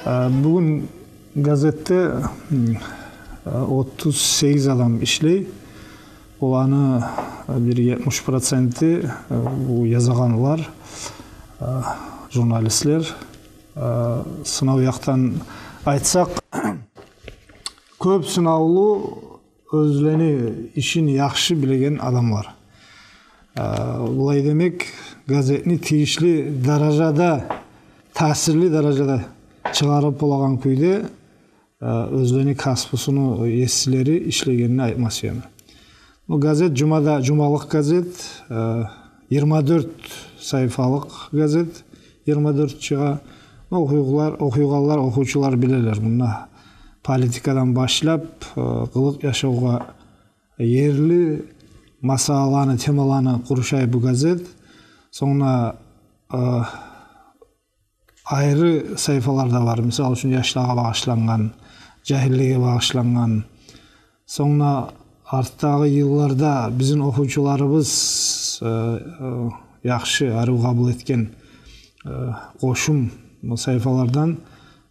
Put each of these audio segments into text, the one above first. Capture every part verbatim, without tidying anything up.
Э, бугюн газетде, м, э, отуз сегиз адам ишлей. Оланы, э, бир етмиш проценти, э, бу язагъанлар, э, журналистлер. Э, сынав якъдан айтсакъ, кёп сынавлу оьзлени ишин яхшы билеген адамлар. Э, булай демек, газетни тийишли даражада, таъсирли даражада чыгъарып болагъан кюйде, э, оьзлени касбусуну еслери ишлегенин айтма сюемен. Бу газет жумада, жумалыкъ газет, э, йигирма дёрт сайфалыкъ газет, йигирма дёрт чыгъа. Охуйгъанлар, охуйгъанлар, охувчулар билелер. Мунда политикадан башлап, э, къылыкъ яшавгъа ерли масъалаланы, темаланы къуршай бу газет. Сонг да, э, айры сайфалар да бар. Мисал учун, яшлагъа багъышлангъан, жагьиллеге багъышлангъан. Сонг да артдагъы йылларда бизин охувчуларыбыз, э, э, яхшы, арив къабул этген, э, къошум сайфалардан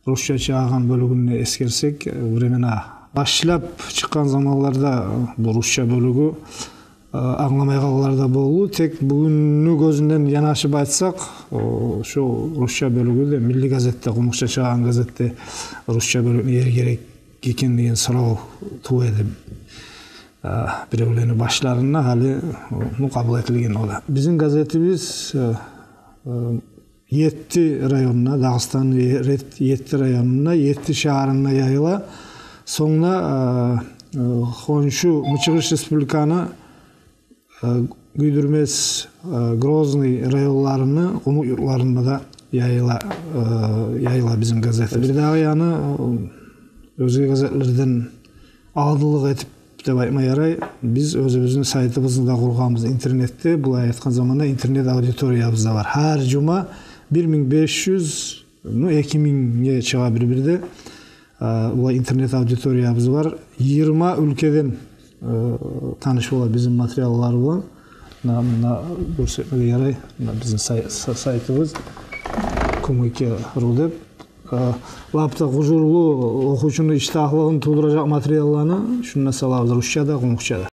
русча чыгъагъан бёлюгюн де эсгерсек, э, «Времена». Башлап чыкъгъан заманларда, э, бу русча бёлюгю, э, англамай къалгъанлар да болду. Тек бугюнню гёзюнден янашып айтсакъ, о, шо русча бёлюгю де, милли газетде, къумукъча чыгъагъан газетде русча бёлюгюню ери герек экен деген сорав тува эди, э, биревлени башларында. Гьали, о, ну, къабул этилген о да. Бизин газетибиз, э, э, етти районуна, Дагъыстанны е-, рет-, етти районуна, етти шагьарына яйыла. Сонг да, э, э, хоншу Мычыгъыш Республиканы, э, Гюйдюрмес, э, Грозный районларыны къумукъ юртларына да яйыла, э, яйыла бизин газет. Бирдагъы яны, э, оьзге газетлерден алдынлыкъ этип деп айтма ярай, биз оьзюбюзню сайтыбызны да къургъанбыз интернетде. Булай айтгъан заманда интернет аудиториябыз да бар. Гьар жума бир минг беш юз, ну, эки мингге чыгъа бир-бирде. А, булай интернет аудиториябыз бар. Йигирма уьлкеден, э, таныш бола бизин материаллар булан. Муна, муна гёрсетмеге ярай. Муна бизин сай-, са-, сайтыбыз кумыке ру деп. Э, лап да къужурлу, охувчуну иштагьлыгъын тувдуражакъ материалланы шунда салабыз, русча да, къумукъча да.